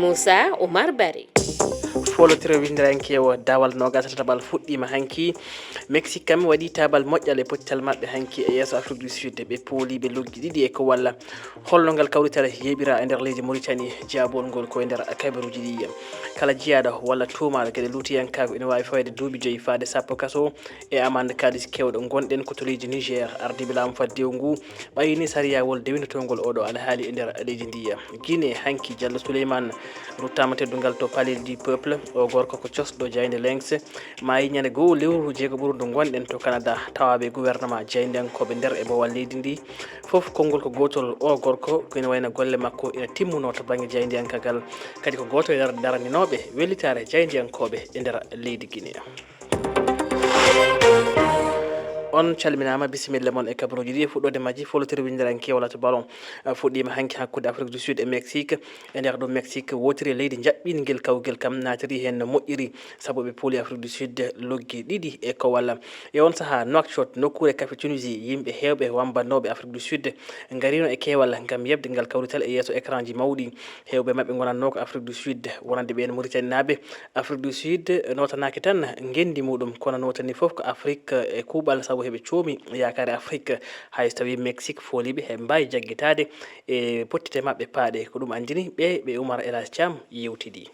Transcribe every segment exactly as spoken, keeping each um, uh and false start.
Moussa Oumar Barry. Foolotiro windirankeewo dawal noogas e tataɓal fuɗɗiima hanki. Mexique kam waɗi taabal moƴƴal e pottital maɓɓe hanki e yeeso Afrique du Sud. Ɓe pooli ɓe loggi ɗiɗi e ko walla. Holno ngal kawrital yeeɓira e nder leydi Mauritanie? Jaabol ngol ko e nder kabaruuji ɗi. Kala jiyaaɗo walla tuumaaɗo geɗe luutiyankaagu ene waawi fawde duuɓi joyi faade sappo kaso e amande kaalis keewɗo. Ngonɗen ko to leydi Niger. Ardiiɓe laamu faddewu ngu ɓayni sariyawol dewintotoongol oɗo alhaali e nder leydi ndi. Guinée hanki, Diallo Souleymane ruttama teddungal to Palais du Peuple. O gorko ko cosɗo jaaynde Lynx. Maayi ñande goo lewru jeego ɓuru ndu ngonɗen to Canada. Tawaaɓe gouvernement jaayndiyankooɓe nder e boowal leydi ndi. Fof konngol ko gootol, o gorko ko ene wayno golle makko ina timmuno to bannge jaayndiyankagal. Kadi ko gooto e nder darandinooɓe wellitaare jaayndiyankooɓe e nder leydi Guinée. On calminaama, bisimilla mon e kabaruuji ɗi. E fuɗɗoode majji, foolotiri winndirankewal to ballon, eh, fuɗɗiima hanki hakkunde Afrique du Sud e Mexique. E nder ɗum, Mexique wootiri e leydi njaɓɓiingel kawgel kam, naatiri heen no moƴƴiri, sabu ɓe pooli Afrique du Sud loggi ɗiɗi e ko walla. E on sahaa, Nouakchott, nokkuure kafe Tunisie, yimɓe heewɓe wammbannooɓe Afrique du Sud ngariino e keewal ngam yeɓde ngal kawrital e yeeso écranji mawɗi. Heewɓe maɓɓe ngonatnoo ko Afrique du Sud, wonande ɓeen Mauritanienaaɓe. Afrique du Sud nootanaaki tan ngenndi muɗum, kono nootani fof ko Afrique e kuuɓal, sabu heɓe coomi yaakaare Afrique, hay so tawii Mexique fooli ɓe, heɓe mbaawi jaggitaade e pottite maɓɓe paaɗe. Ko ɗum anndini ɓe, ɓe Oumar El Hadj Thiam yeewtidi.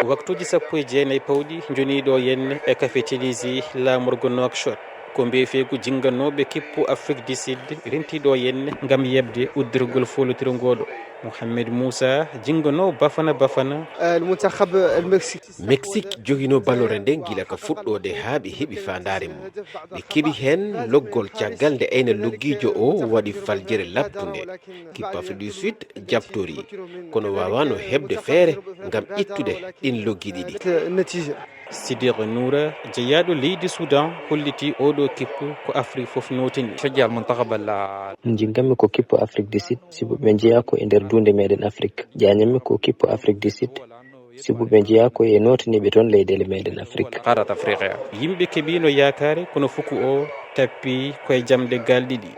Waktuuji sappo e jeenayi pawɗi njonii ɗo henne e kafe Tunisie, laamorgo Nouakchott. Ko mbeefeeku jinnganooɓe kippu Afrique du Sud rentii ɗo henne ngam yeɓde uddirgol foolotiro ngoo ɗo. Mohamed Moussa, jinnganoowo Bafana Bafana. المنتخب المكسيكي. Mexique joginoo ballon nde gila ka fuɗɗoode haa ɓe heɓi faandaare mum. Ɓe keɓi heen loggol caggal nde ayna loggiijo o waɗi faljere laptunde. Kippu Afrique du Sud jabtori, kono waawaano heɓde feere ngam ittude ɗin loggi ɗiɗi. النتيجة. Sidiq Noura, jeyaaɗo leydi Soudan, holliti oɗo kippu ko Afrique fof nootini. شجع المنتخب ال- Jinnganmi ko kippu Afrique du Sud, sibu ɓe njeyaa ko e nder duunde meɗen Afrique. Jaanyanmi ko kippu Afrique du Sud, sibu ɓe njeyaa ko e nootaniiɓe toon leyɗeele meɗen Afrique. قارة أفريقيا. Yimɓe keɓiino yaakaare, kono fuku o tappi koye jamɗe gal ɗiɗi.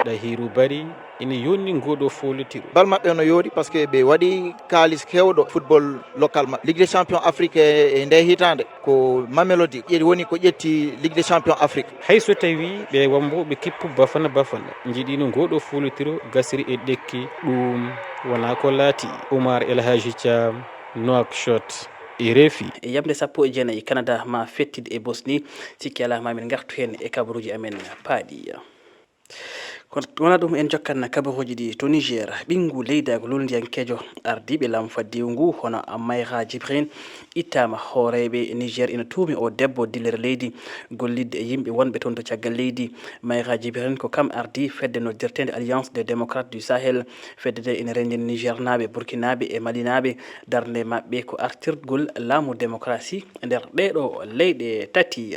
Ɗahiru Bari ina yonni ngoɗo foolotiro. Bal maɓɓe no yooɗi, parce que ɓe waɗi kaalis heewɗo football local maɓɓe. Ligue des champions Afrique e nde hitaande ko Mamelodi ƴe-, woni ko ƴetti Ligue des champions Afrique. Hay so tawii ɓe wammbooɓe kippu Bafana Bafana njiɗiino ngoɗo foolotiro, gasiri e ɗekki, ɗum wonaa ko laati. Oumar El Hadji Thiam, Nouakchott, R F I. E yamde sappo e jeenayi, Canada ma fettid e Bosnie. Sikki alaa ma min ngartu heen e kabaruuji amen paaɗi. Kono wonaa ɗum, en jokkan kabaruuji ɗi to Niger. Ɓinngu leydaagu lolndiyankeejo ardiiɓe laamu faddewu ngu, hono Mayra Djibrine, ittaama. Hooreeɓe Niger ina tuumi o debbo dillere leydi gollidde e yimɓe wonɓe toon to caggal leydi. Mayra Djibrine ko kam ardii fedde noddirteende Alliance des Démocrates du Sahel. Fedde nde ina renndina Nigernaaɓe, Burkinaaɓe e Malinaaɓe. Darnde maɓɓe ko artirgol laamu démocratie e nder ɗeeɗo leyɗe tati.